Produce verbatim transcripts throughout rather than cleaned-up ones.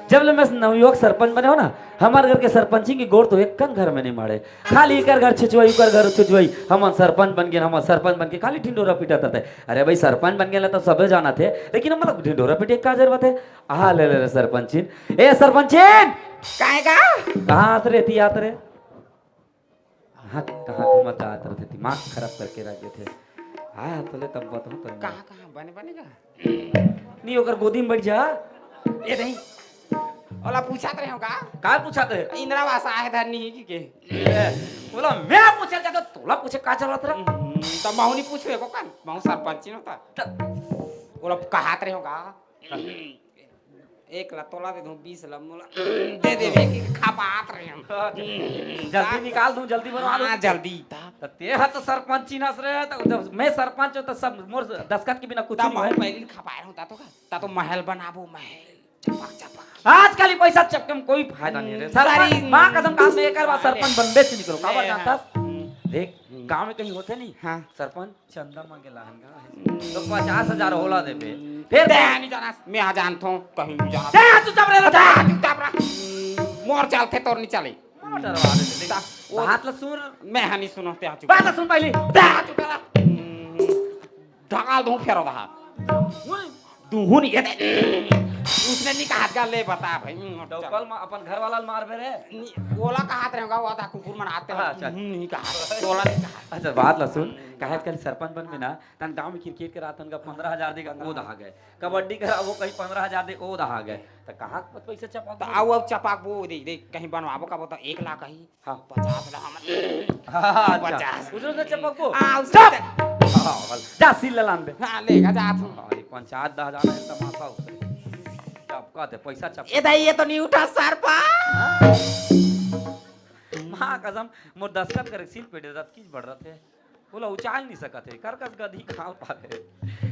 जब ले मैं नवयुवक सरपंच बने हो ना, हमर घर के सरपंची के गोड़ तो एक कन घर में नहीं माड़े। खाली एकर घर छुचवाई, ओकर घर छुचवाई, हमन सरपंच बन गेन, हमन सरपंच बन के खाली ढिंढोरा पीटत रहते। अरे भाई, सरपंच बन गेन ला तो सबे जानत हे, लेकिन हमन ला ढिंढोरा पीटे के का जरूरत हे? आ ले ले रे सरपंचिन, ए सरपंचिन, काय का? कहाँ आत रे, ती आत रे? हाँ, कहाँ घूमत आत रथे, दिमाग खराब करके रख देथे। हाँ, तोले तब बताऊँ तो। कहाँ, कहाँ? बने, बने का? नहीं, ओकर गोदी में बैठ जा। ए नहीं, ओला पूछत रहे हो का? का पूछत रहे? इंदिरा आवास आए धरनी ही कि के? ए, ओला मैं पूछे का तो तोला पूछे का जरूरत रहा? हम्म, तो महू नहीं पूछे को कन, महू सरपंच नहीं होता। त- ओला कहात रहे हो का? एक ला तोला दे दूं, बीस ला मोला दे दे, एक एक खपात रहे हम। जल्दी निकाल दूं, जल्दी बनवा दूं। हाँ, जल्दी। त ते ह तो सरपंच चिन्हस रे, त जब मैं सरपंच हूं, त सब मोर दस्खत के बिना कुछ नहीं होय। पहले खपाए रहूं, ता तो का? ता तो महल बनाबो, महल। चपक, चपक। आजकल ही पैसा चक्कर में कोई फायदा नहीं रे। हम्म, सरपंच, माँ कसम, काम में एक बार सरपंच बनबे से निकलो। काबर जानता? हम्म। देख, गांव में कहीं होते नहीं। हाँ। सरपंच चंदा मांगे ला हन गा, तो पचास हजार ओला देबे। फिर तैं नहीं जाना, मैं हाँ जानत हूँ, कहीं नहीं जाना। तैं चुपचाप रह, तैं चुपचाप रह। मोर चलथे, तोर नहीं चले। हाँ, डरवा दे, देख। ता-, वो बात ला सुन। मैं हाँ नहीं सुनो, तैं चुप। बात ला सुन पहले। तैं चुप रह। ढकाल दूँ फेर रहा। दुहू नहीं, ये दे। उसने नहीं कहा, ले बता भाई। डौकल मा-, अपन घर वाला ल मारबे रे। नहीं, ओला कहात रहेगा, वो था कुकुर मन आते हैं। हाँ, अच्छा। हम्म, नहीं कहा, ओला नहीं कहा। अच्छा, बात ला सुन, काहे कल सरपंच बन में ना, तन गांव में क्रिकेट करा, तन का पंद्रह हजार देगा, वो दहा गए। कबड्डी करा, वो कहीं पंद्रह हजार दे, वो दहा गए। तो कहाँ पर पैसा चपाक तो दे? आओ, अब चपाक वो दे, दे, कहीं बनवाबो का, वो तो एक लाख ही। हाँ। पचास ला हमन। हाँ, हाँ, अच्छा। पचास। उसने, उसने चपक को? हाँ, उसने चप! चप-, हाँ, हाँ, जा, सील ले लान दे। हाँ, लेगा जा तू। हाँ, ये पंचायत दह जाना है, तमाशा उसे। चपका दे, पैसा चपका। ए दाई, ये तो नहीं उठा, सर पा। हाँ? माँ कसम, मोर दस्खत करे, सील पेट दर्द कीच बढ़ रहा थे। ओला उचाल नहीं सकत हे, कर कस गधी खाल पाले।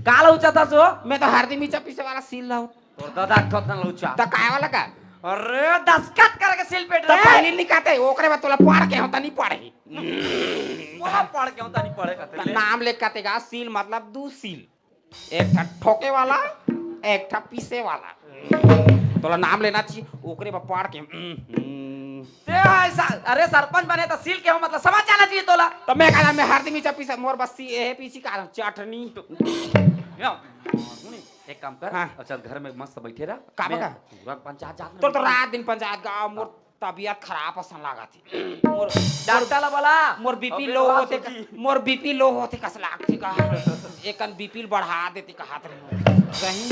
काला उचाता सो? मैं तो हरदी मिर्चा पीसे वाला सील लाऊं। तोर दादा थोथन लुचा। त काय वाला का? अरे, दस्खत करके सील पेट त रे। पहली नहीं कहते, ओकरे बाद तोला पढ़ के होता नहीं पढ़े। मोला पढ़ के होता नहीं पढ़े कहते त ले। नाम ले कहते गा, सील मतलब दू सील। एक ठा ठोके वाला, एक ठा पीसे वाला। तोला नाम लेना चाहिए, ओकरे बाद पढ़ के, हम्म, हम्म। ते ऐसा, अरे सरपंच बने त सील के हो, मतलब समझ जाना चाहिए तोला। त मैं कहला, मैं हरदी मिर्चा पीसा, मोर बस सी, एहे पीसी का चटनी। या, सुनी, एक काम कर, हाँ। अब चल घर में मस्त बैठे रह। का मैं बका? पूरा पंचायत जात में तोर तो बैठे। रात दिन पंचायत गा, मोर हाँ। तबीयत खराब असन लागत हे। मोर डॉक्टर ला बला। मोर बीपी अबे लो बाबा होते, सोची। मोर बीपी लो होते कस लागथे का। एकन बीपी बढ़ा देते कहत रहे। सही।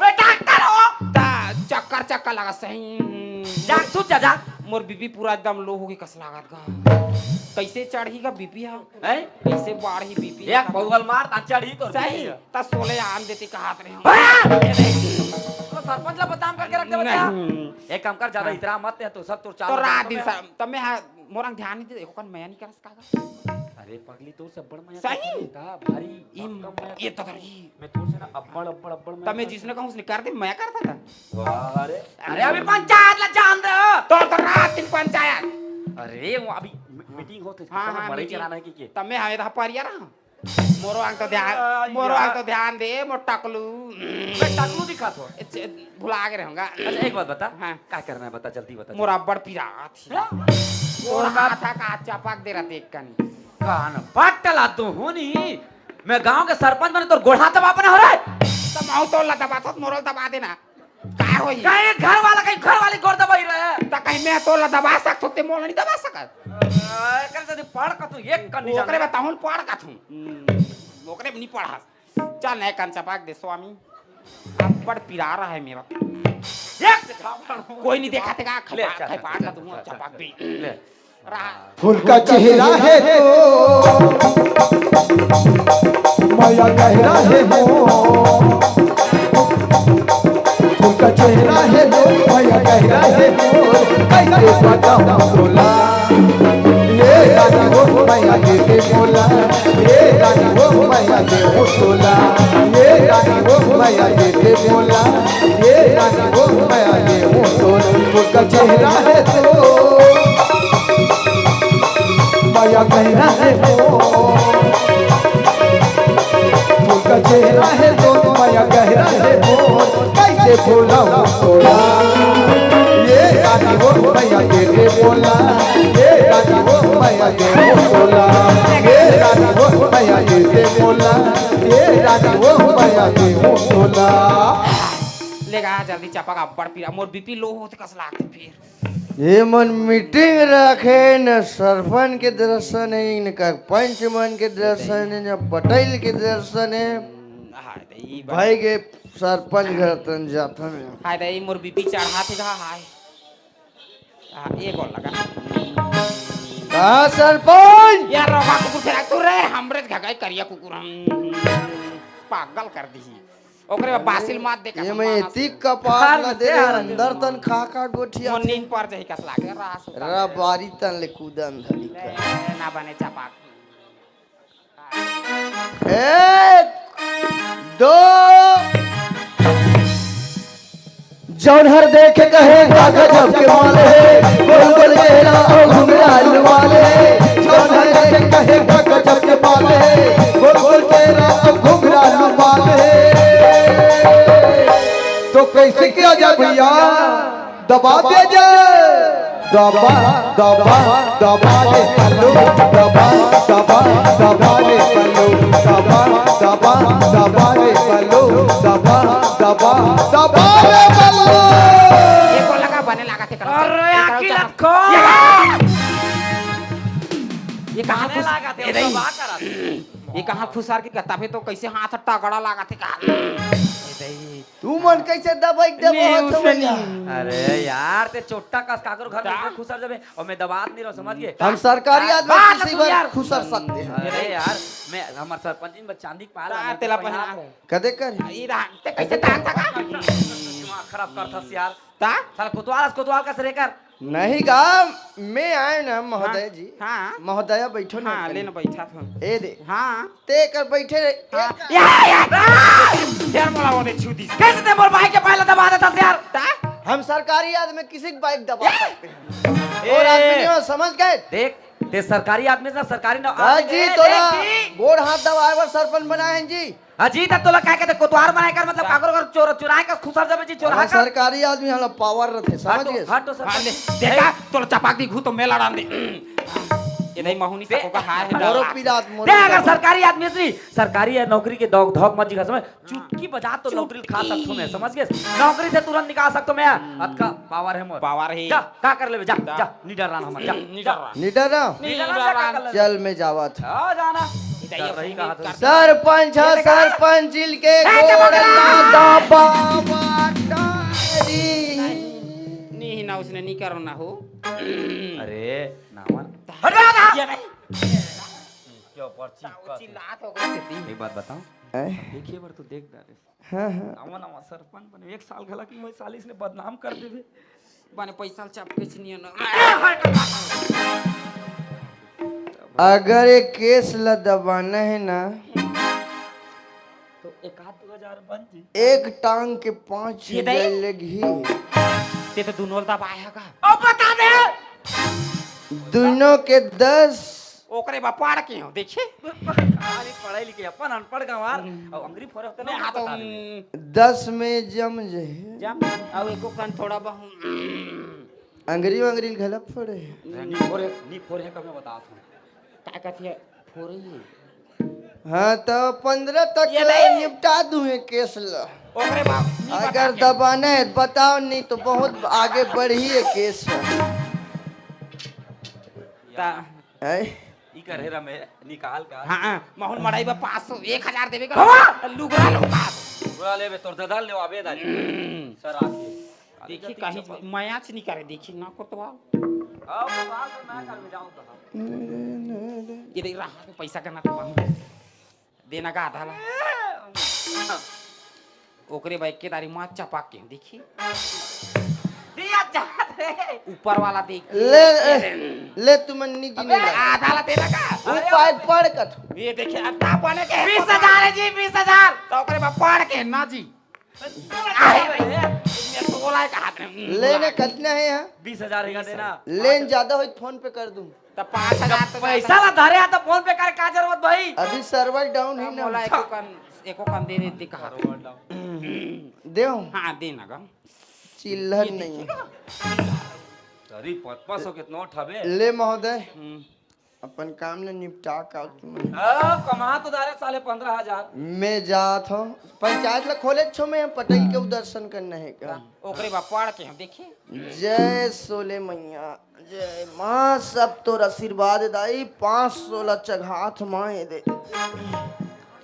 मैं डॉक्टर हो। ता चक्कर चक्कर लगा सही। जा, सुत जा, जा। मोर बीपी पूरा एकदम लो हो गई कस लागत गा। कैसे चढ़ी गा बीपी हा? हैं? कैसे बाढ़ी बीपी? एक बहुगल मार, ता चढ़ी तो सही। बीपी हा। ता सोले आन देती कहत रहे हो। हाँ! तो सरपंच ला बदनाम करके रख दे बच्चा। नहीं। एक काम कर, ज्यादा हाँ। इतरा मत, तो सब तोर चाल तो रात दिन में। सा-, तब मैं हा-, मोरंग ध्यान नहीं दे, एको कन मया नहीं करस कागा। अरे पगली, तोर से बड़ मया सही? करता, भारी, इम, भक्कम मया ये तो करता। करी। मैं तोर से ना अब्बड़, अब्बड़, अब्बड़ मया तब मैं करता। जिसने कहूँ उसने कर दे, मया करता था। वाह रे। अरे अभी पंचायत ला जान दे हो। तो, तो रात दिन पंचायत। अरे वो अभी मी-, मीटिंग होते, हाँ, हाँ, मड़ई मीटिंग। चलाना है कि के? तब मैं हमें था परिया रहा। मोरो आंग तो ध्यान, आ, मोरो आंग यार। तो ध्यान दे, मोर टकलू। मैं टकलू दिखात हो। अच्छा, भुला गए रहूंगा। अच्छा, एक बात बता। हाँ। का करना है बता, जल्दी बता, मोर जल्दी। अब्बड़ पिरात ही। हाँ? मोर हाथ का चपक दे रहते एक कनी। कान पट्ट ला तू होनी। मैं गांव के सरपंच बने तोर गोड़ हाथ दबापना हो रहा है। तो माऊ तोर ला दबात हो, मोरो दबा देना। का होई? कहीं घर वाला, कहीं घर वाली गोड़ दबाई रहे। त कहीं मैं तोला दबा सकत हों, ते मोला नहीं दबा सकत। अ, एकर से पढ़ का तू एक कन्नी ओकरे जाने। बताहुन पढ़ का तू। हम्म, ओकरे नहीं पढ़ा। चल, नहीं कन चपाक दे स्वामी। अब्बड़ पिरा रहा है मेरा। एक से झापड़। कोई नहीं देखा तेगा, ले, खपा-, चल, खपा चल, का चल, दूंगा, चल, चपाक चल, भी। ले। फुलका चेहरा है तो मया गहरा है हो। फुलका चेहरा है तो मया गहरा है हो। कैसे बताऊं तोला, ये रानी हो मया दे दे मोला, ये रानी हो मया दे हो तोला, ये रानी हो मया दे दे मोला, ये रानी हो मया दे हो तोला। फुलका चेहरा है तो मया गहरा है मोर। फूल का चेहरा है तो मया गहरा है मोर। कैसे भूलाऊं तोला। रानी हो भैया दे दे बोला, ए रानी हो भैया दे दे बोला, ए रानी हो भैया दे दे बोला, ए रानी हो भैया दे दे बोला। ले गा जल्दी चपक, अब्बड़ पीरा, मोर बीपी लो होत कस लागत फिर। ये मन मीटिंग रखे, न सरपंच के दर्शन है, न पंच मन के दर्शन है, न पटेल के दर्शन है। हाय दे ई बा- भाई के सरपंच घर तन जाथन। हाय दे ई मोर बीपी चढ़ा थे गा हाय। हाँ, ये गोल लगा। कहा सरपंच? यार रोगा कुकुर फेरा तू रे, हमरे घगाई करिया कुकुर हम पागल कर दी। ओकरे बाद बासिल मात दे ये मैं एतिक कपार न दे रे, अंदर तन खा खा गोठिया मोर नींद पर जही कस लागे रास उतार। रबारी तन ले कूदन धरी कर। ना बने चपाक। एक दो। जौन हर देख कहे का गजब के माल है, गोल गोल चेहरा और घुंघरालू बाल है। जौन हर देख कहे का गजब के माल है, गोल गोल चेहरा और घुंघरालू बाल है। तो कैसे किया जाए भैया? दबा दे जे। दबा दबा दबा दे कल्लू। दबा दबा दबा दे कल्लू। दबा दबा दबा दे कल्लू। दबा दबा दबा दे कल्लू। एको लगा बने लगा थे कल्लू। अरे आखिर को ये कहाँ खुश ये नहीं। ये कहाँ खुसार की गत्ता पे तो कैसे हाथ टगड़ा लगा थे का? ये दे। तू मन कैसे दबाई दे बहुत हो गया। अरे यार ते चोट्टा कस काकर घर में खुसर जबे और मैं दबात नहीं रहो समझ गए। हम सरकारी आदमी बात किसी सुन बार यार। खुसर सकते हैं। अरे यार मैं हमार सरपंच जी में चांदी के पायल ता लगा तेला के पहना पहना। कदे कर? ई रहा ते कैसे तान था का? दिमाग खराब कर था यार। ता साला कोतवाल कोतवाल का सरेकर। नहीं गा, मैं आए ना महोदय जी। हाँ। महोदया बैठो ना। हाँ लेन बैठा था। ए दे। हाँ। ते कर बैठे रे। हाँ। या या। यार मोला वो दे छू दी। कैसे ते मोर भाई के पायल दबा देता यार? ता हम सरकारी आदमी किसी की बाइक दबा सकते हैं। और आदमी नहीं हो, समझ गए? देख ते सरकारी आदमी से सरकारी ना हाँ जी, तोला गोड़ हाथ दबाए बर सरपंच बनाए हैं जी। अजी तब तोला क्या कहते कोतवाल बनाए कर मतलब काकर घर चोर चुराए का खुसर जबे जी चोर हम हाकर। सरकारी आदमी हम पावर रखे, समझ हटो गए? हटो सर। हाँ, ले, देखा तोला चपाक दी घू तो मेला डाल दे। ये नहीं महुनी सको का हाय है मोरो पीरात मोरो दे अगर सरकारी आदमी से सरकारी या नौकरी के दौक धौक मत जिगा समझ चुटकी बजा तो नौकरी खा सकतो मैं समझ गए। नौकरी से तुरंत निकाल सकतो मैं। अतका पावर है मोर। पावर है। जा का कर लेबे जा जा नहीं डर रहा हमार जा नहीं डर रहा। निडर रहा। नहीं डर रहा। चल मैं जावा था। आ जाना। इधर ये रही कहा था। सरपंच हा, सरपंच जिल के गोड़ ना दबा। नहीं ना उसने नहीं करो ना हो। अरे नावन। हटा ना। ये नहीं। क्यों पर्ची चिल्लात हो गए सिद्धि। एक बात बताऊं। हैं? देखिए बार तू देख डारे। हाँ, हाँ। नावन नावन सरपंच बने एक साल घला की मैं सालिस ने बदनाम कर देबे। बने पैसा चपके छनिया ना। अगर एक केस ला दबाना है ना, तो एक आध दो हजार बन जी। एक टांग के पांच ये दे। हजार लगही। ते तो दुनों दबाया का। ओ बता दे। दोनों के दस। ओकरे बा पढ़ के हो देखिए। खाली पढ़ाई लिखे अपन अनपढ़ गंवार और अंगरी फोरे होते मैं ना हाँ तो बता देबे। दस में जम जे। जम। अब एको कन थोड़ा बहुत। अंगरी वंगरी घला फोड़े। नी फोरे नी फोरे है कब मैं बता दूं। का कथी है? हो रही है। हाँ तो पंद्रह तक ये के नहीं। निपटा दूं ये केस ला। ओकरे बाप नहीं अगर बता के। दबाना है बताओ, नहीं तो बहुत आगे बढ़ी ये केस। ता है? ई करे रमे निकाल का। हाँ, माहौल मड़ाई बा पाँच सौ, एक हजार देवे का। लुगरा लो पास। पूरा लेबे तोर ददाल ले आबे दाली। सर आके। देखी कहीं मैच नहीं करे, देखी ना कोतवाल। आओ तो बात ना कर में जाओ तो। ये देख रहा है पैसा का ना तो मांग। देना का आधा ला। ओकरे बा एके दारी माँ चपा के देखी। दिया जात रे। ऊपर वाला देख। ले ए, ले तुमन निकी नहीं लगा। आधा ला देना का। वो पाए पड़ कत। ये देखिए अब ना बने के। बीस हजार है जी, बीस हजार। तो ओकरे बा पड़ के ना जी। आए भाई, ये तो बोला है कहा तुमने। लेने कितना है यहाँ? बीस हजार का देना। लेन ज्यादा हो फोन पे कर दूं। तो पाँच हजार तो पैसा ला धरे आ तो फोन पे करे का जरूरत भाई। अभी सर्वर डाउन है ना। बोला एको कन एको कन दे देती कहा। देव हाँ देना का। चिल्लर नहीं है। अरे, पाँच पाँच सौ के नोट हवे। ले महोदय, हम्म। अपन काम ले निपटा का तुम। आ, कमा तो डारे साले पन्द्रह हजार। मैं जात हूँ, पंचायत ला खोले छो, मैं पटेल के दर्शन करना है का? ओकरे बा पड़ के हम देखी। जय सोले मैया, जय माँ, सब तोर आशीर्वाद दाई। पाँच सौ ला चघात माँ, ये दे।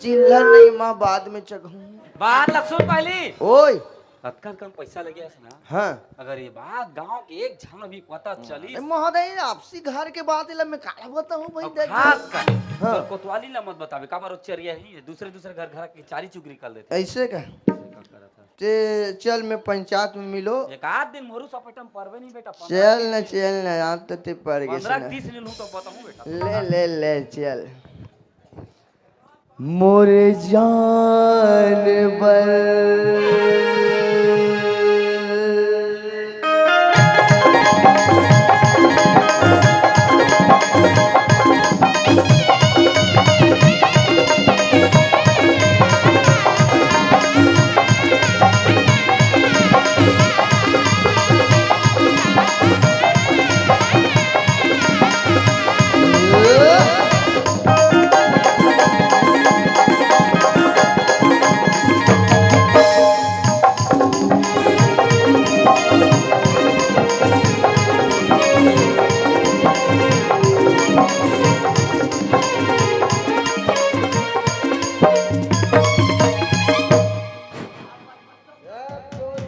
चिल्ला नहीं माँ, बाद में चघाऊँ। बात ला सुन पहली। ओए। अतका कम पैसा लगे हस ना। हाँ। अगर ये बात गांव के एक झन भी पता चली। अरे महोदय, आपसी घर के बात ला मैं काला बताऊं भाई, अब देख। खास कर हाँ। तोर कोतवाली ला मत बतावे, काबर वो चरिया ही है, दूसरे दूसरे घर घर के चारी चुगरी कर लेथे। ऐसे का? ऐसे का करत है? ते चल, मैं पंचायत में मिलो। एक आध दिन मोरू सपेटा में परबे नहीं बेटा, पन्द्रह चल न, तीस चल न, आप तो ते पर गए पन्द्रह सुना। तीस दिन हूँ तो बताऊं बेटा। ले, ले, ले, चल। मोरे जान बर।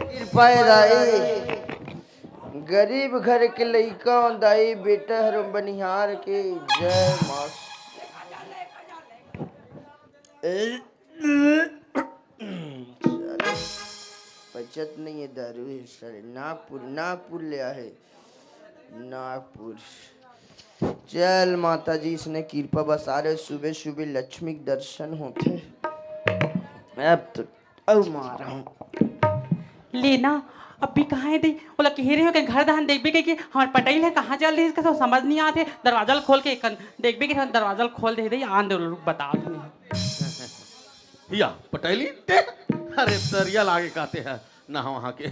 कृपा हे दाई, गरीब घर के लइका हो दाई, बेटा हर बनिहार के। जय माँ। साले, बचत नहीं है, दारू है साले। नागपुर, नागपुर ले आहे, नागपुर। चल माता जी, इसने कृपा बसा रहे, सुबह सुबह लक्ष्मी के दर्शन होते। अब तो अउ मारा हूँ। ले ना, अभी कहाँ है दे? ओला कहे रहे हो कि घर दहान देखबे के, कि हमर पटई ल कहाँ चल रही, इसका सब समझ नहीं आते। दरवाजा ल खोल के कन देखबे के, दरवाजा ल खोल दे दे, आन दे, रुक, बता दे। या, पटई ल ते? अरे, तरिया लागे कहते हैं, ना वहाँ के।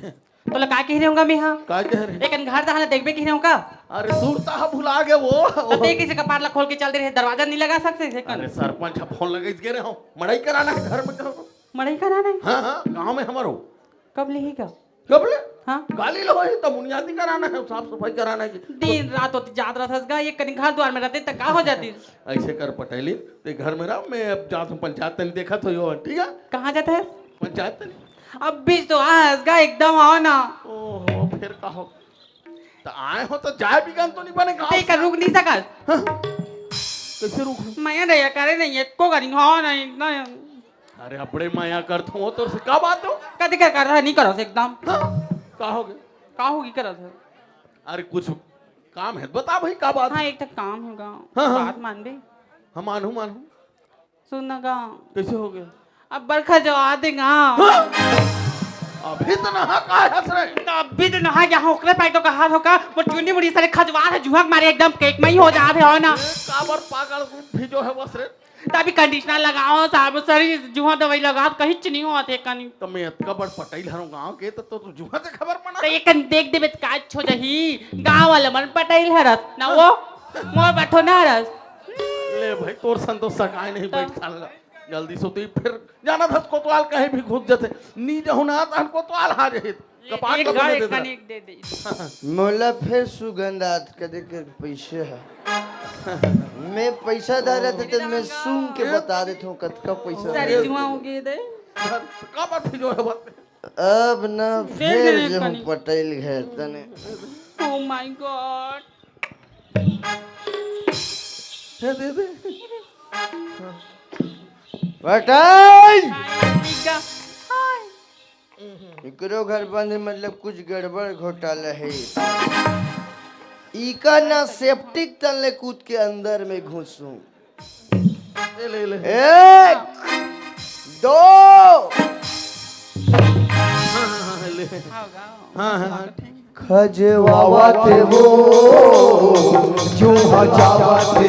तोला का कह रहे होगा मैं, हाँ? का कह रहे? एकन घर दहान देखबे कह रहे होगा? अरे, सुरता ह भुला गे वो। तो ते कैसे कपार ला खोल के चल दे रहे, दरवाजा नहीं लगा सकते थे कन? अरे, सरपंच ह फोन लगे, गे रहे हो, मड़ई कराना है घर में, कहो। मड़ई कराना है? हाँ, हाँ, गाँव में हमारो। कब लेही का? कब ले? हाँ। गाली लो है, तो बुनियादी कराना है, साफ सफाई कराना है कि दिन रात होती जात रहत हस गा, ये कनी घर द्वार में रहते त का हो जाती? ऐसे कर पटेली, ते घर में रह, मैं अब जात हूँ पंचायत तनी देखत हो यो, ठीक है? कहाँ जात है? पंचायत तनी। अब बीच तो आ हस गा, एकदम आओ ना। ओहो, फिर का हो? तो आए हो तो जाए भी गन तो नहीं बने गाँव ते का से। रुक नहीं सकत। हाँ? कैसे रुक? मैं नहीं करे नहीं, एको करी, हाँ नहीं, नहीं। अरे अबड़े मया करत हो, तोर से का बात हो? कदी का कर रहा, नहीं करो से एकदम। हाँ, का हो गया? का होगी करत है? अरे कुछ काम है, बता भाई, का बात? हाँ, एक तो काम होगा, हाँ, हाँ। बात मानबे? हाँ, मानू, मानू। सुन ना गा। कैसे हो गया? अब बरखा जो आ देगा। हाँ? अभी तो नहा का हंस रहे? तो अभी तो नहा गया हूँ, ओकरे पाई तो कहा हो का, वो चुनी मुड़ी सारे खजवार है, झुहक मारे एकदम केक में ही हो जात है, हो ना? ए, काबर पागल रूप भी जो है बस रे। तभी कंडीशनर लगाओ, साबुन सरी जुहा दवाई लगाओ, कहीं च नहीं होते कनी। तो मैं अतका बड़ पटैल हरौं गाँव के, तो, तो, तो जुहा से खबर पड़ा। तो ये कन देख देबे त का हो जाही, गाँव वाला मन पटैल हरस, ना वो, मोर बठो ना हरस। ले भाई, तोर सन तो सकाय नहीं तो बैठ साला। जल्दी से तू फिर जाना था, कोतवाल कहीं भी घुस जाते। नी जहु ना तहन कोतवाल हा जाहित। कपाट एक ला गाय बने दे कनी दे। एक दे दे। मोला फेर सुगंध आत कदे के पैसे है। मैं पैसा दा रहते तो मैं सूंघ के बता देता हूँ कतका पैसा सारे है। जुआ हो गए दे। का बात है जो है बात? अब ना दे फेर दे जो कनी। पटैल घर तने। Oh my God। दे, दे, दे। पटैल! हाय, टीका। हाय। एकरो घर बंद है, मतलब कुछ गड़बड़ घोटाला है। इका ना सेप्टिक तले कूद के अंदर में घुसूं। ले, ले, ले। एक, दो। हाँ, हाँ, हाँ, ले। हाँ, हाँ, हाँ, ठीक। खजवावत वो, जूहा चावत हे।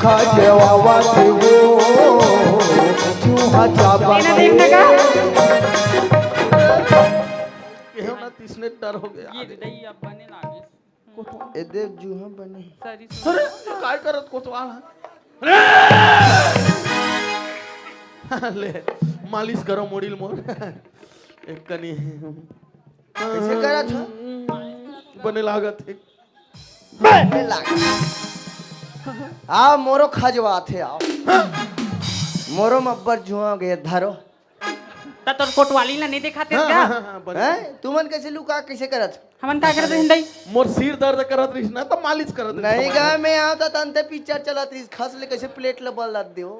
खजवावत वो, जूहा चावत हे। केहू ना तीस डर हो गया। ये दे, अब बने लागे। ए देव जुहा बने। अरे, काय करत कोतवाल है? ले, मालिश करो मुड़ील मोर। एक कनी। कैसे करत ह? बने लागत है। बने लाग। आओ मोरो खजवात है, आओ। मोरो में अब्बर जुहा गए धरो। त तोर कोटवाली ला नहीं दिखाते हाँ, क्या? हाँ, हाँ, बने। हैं? तुमन कैसे लुका, कैसे करत? हमन का करत हिंदई? मोर सिर दर्द करत रहिस ना, त मालिश करत रहिस। नहीं गा, मैं आवता त अंते पिक्चर चलत रहिस, खस ले कैसे प्लेट ल बलत देव।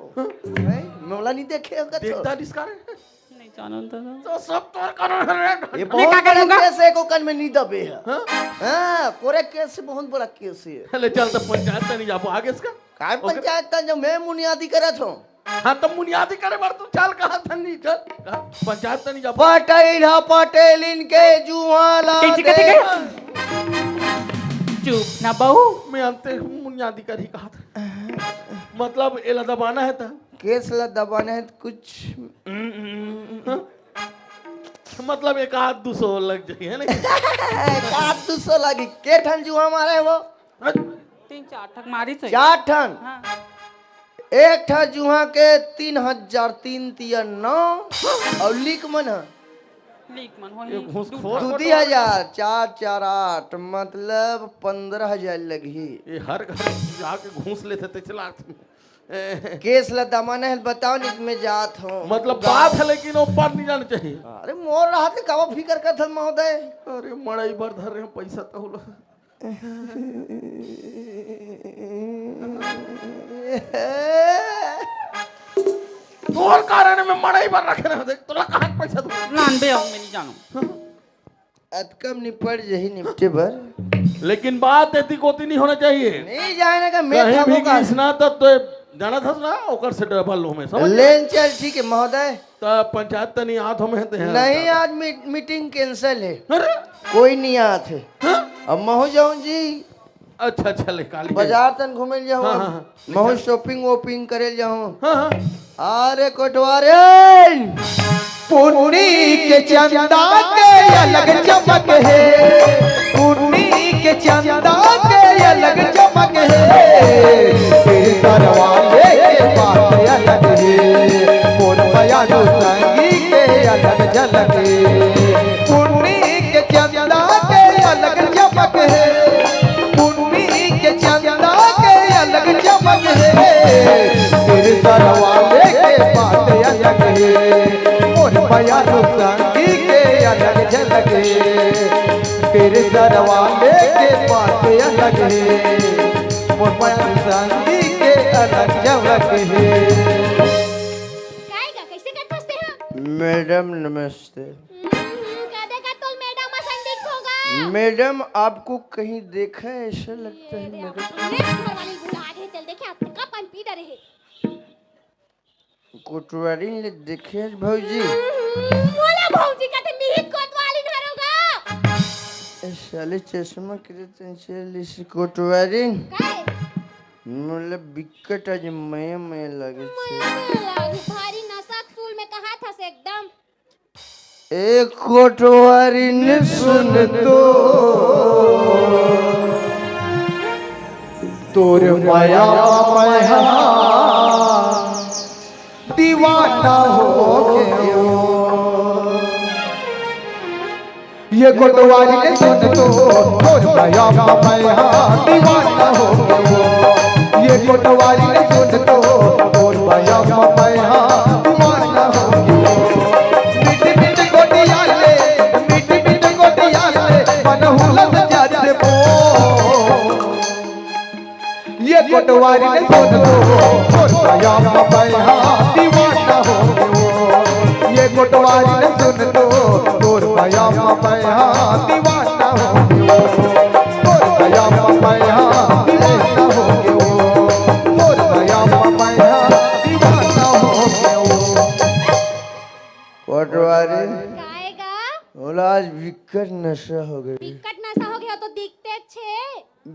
हैं? मोला नहीं देखे हो कतो। देखता रिस का रे? नहीं जानन त। तो सब तोर कारण है रे। ये मैं बहुत का बड़ा करूँगा? केस है, को कन में नहीं दबे है। हाँ? हाँ, कोरे केस से बहुत बड़ा केस है। ले चल, तो पंचायत नहीं जाबो आगे इसका। काय ओके। पंचायत तन जो मैं मुनियादी करत हूँ। हाँ, तो मुनियादी करे बर तू चल, कहा था नहीं, चल, कहा, पंचायत नहीं जाबो। पटेल हा पटेल इनके जुआला कैसे, कैसे, दे। कैसे? चुप ना बहू। मैं अंते मुनियादी कर ही कहा था। मतलब, एला दबाना है त। केस ला दबाना है तो कुछ। हाँ? मतलब, एक आध दो सौ लग जाइए, है ना? एक आध दो सौ लगी। के ठन जुआ मारे है वो? तीन चार ठक मारी से। चार ठन। हाँ। एक ठा जुहा के तीन हजार, तीन तिया नौ, और लीक मन ह लीक मन ये होही। घूसखोर। दू दी हजार, चार चार आठ, मतलब पंद्रह हजार लगही। ये हर घर जाके घूस लेते थे, चला। ए, केस ला दमाना है, बताओ, नहीं तो मैं जात हूँ। मतलब, बात है, लेकिन वो पर नहीं जाना चाहिए। अरे, मोर रहत ले कावा फिकर करत हन महोदय। अरे, मड़ई बर धर रहे हैं, पैसा तो होला। तोर कारण में मड़ई बर रखे रहे, देख, तोला कहाँ के पैसा दूँ? लान बे, आओ, मैं नहीं जानू। अतकम निपट जही निपटे बर। लेकिन बात एती कोती नहीं होना चाहिए। नहीं जाने का मैं कहीं भी खाबो का। किसना तब तो जाना था ना, ओकर से डबल लो में, समझ? लेन चल, ठीक है महोदय। त पंचायत तनी आत हमें ते हैं। नहीं, आज मी-, मीटिंग कैंसिल है, अरे, कोई नहीं आत है। हाँ? अब महू जाऊं जी, अच्छा, अच्छा, ले काली। बाजार तन घूमे जाऊं, हाँ, हाँ, हाँ। महू शॉपिंग वॉपिंग करे जाऊं। हाँ, हाँ। अरे कोटवारे, पुन्नी के चंदा के अलग चमक है, पुन्नी के चंदा के अलग चमक है, तेरे घर वाले के बात अलग है, मोर बयारू संगी के अलग झलक है, पुन्नी के चंदा के अलग चमक है, पुन्नी के चंदा के अलग चमक है, तेरे घर वाले के बात अलग है, मोर बयारू संगी के अलग झलक है, तेरे घर वाले के बात अलग है, मोर बयारू संगी के अलग झलक है। काय गा, कैसे करत हस तेहा? मैडम नमस्ते। हम्म, का देखा तोल मैडम असन दिखत होगा? मैडम, आपको कहीं देखा है, ऐसा लगता है ये रे, मैडम। अपने घर वाली बुला के चल देखे, आप का पान पी डरे है। कोटवारी ने देखे है भौजी। हम्म, मोला भौजी का ते मिहित कोतवाली न हरोगा। ए साले चश्मा के रे तन से लिस कोटवारी। काय? मतलब बिकट आज मया मया लागे छे। मया लागे, भारी नशा के सूल में कहा था से एकदम। ए कोटवारी ने सुन तो, तोर मया मया दीवाना हो गयो। ये कोटवारी ने सुन तो, मोर बयाम मैं हाँ दीवाना हो गयो। ये कोटवारी ने सुन तो, मोर बयाम मैं हाँ दीवाना हो गयो। मीठ मीठ गोटिया ले, मीठ मीठ गोटिया ले, मन हुलस जात बो। ये कोटवारी ने सुन तो, मोर बयाम मैं हाँ दीवाना हो गयो। ये कोटवारी ने सुन तो, मोर बयाम मैं हाँ दीवाना हो गयो। मोर बयाम मैं हाँ दीवाना हो गयो। मोर बयाम मैं हाँ दीवाना हो गयो। कोटवारी, काय गा? होला आज बिकट नशा हो गई। बिकट नशा हो गया तो दिखते छे।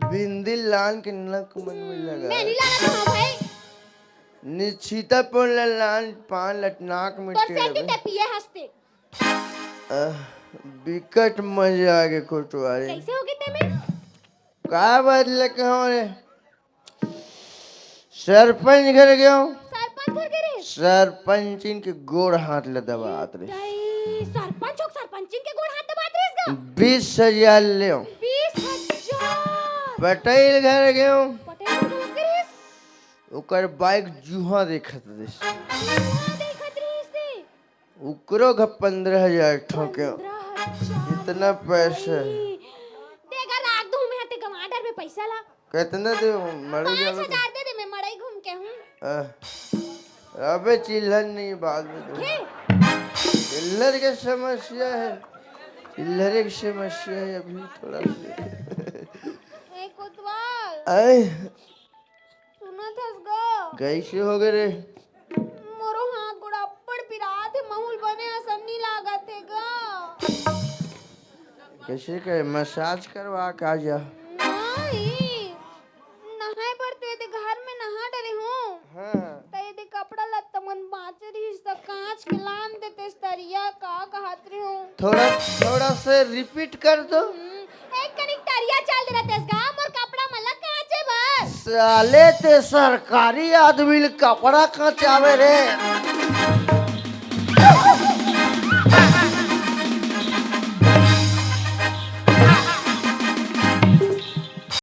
बिंदी लान के नक मन में लगा। मैं नहीं लाना था भाई। निश्चिता पोल लान पान लटनाक में तोर टेढ़ सेल्फी बे। ते पिए हंसते। आह, बिकट मजा आगे कोटवारी। कैसे हो गए ते में? का बात ले कहो रे? सरपंच घर गयो। सरपंच घर के रे? सरपंचिन के गोड़ हाथ ले दबात रहे। दाई, सरपंच हो, सरपंचिन के गोड़ हाथ दबात रहे इसका? बीस हजार ले। बीस हजार। पटेल घर गयो। पटेल घर के रे? ओकर बाइक जुहा देखत रहे। जुहा देखत रहे इससे। ओकरो घ पन्द्रह हजार ठोके। पन्द्रह हजार। इतना पैसा। देगा राख दूं मैं ते गंवाडर में पैसा ला। कितना दे? मरे पाँच जावे। हजार दे दे, मैं मड़ई घूम के हूँ। आ, अबे चिल्हर नहीं, बाद में दे। हे, चिल्हर के समस्या है, चिल्हर की समस्या है अभी थोड़ा सा। ए कोतवाल, आए, सुनत हस ग? कैसे हो गए रे? मोरो हाथ गोड़ अब्बड़ पिरात हे, महुल बने असन नी लागत हे ग। कैसे करे, मसाज करवा का जा। नहीं, नहाए बर तो एदे घर में नहा डरे हूँ। हाँ। त एदे कपड़ा लत्ता मन बाँचे रहिस त कांच के लान देतेस तरिया, का कहत रहे हूँ। थोड़ा, थोड़ा से रिपीट कर दो। हम्म, एक कनिक तरिया चल दे रहतेस गा, मोर कपड़ा मन ला कांचे बर। साले ते सरकारी आदमी ल कपड़ा कांचावे रे।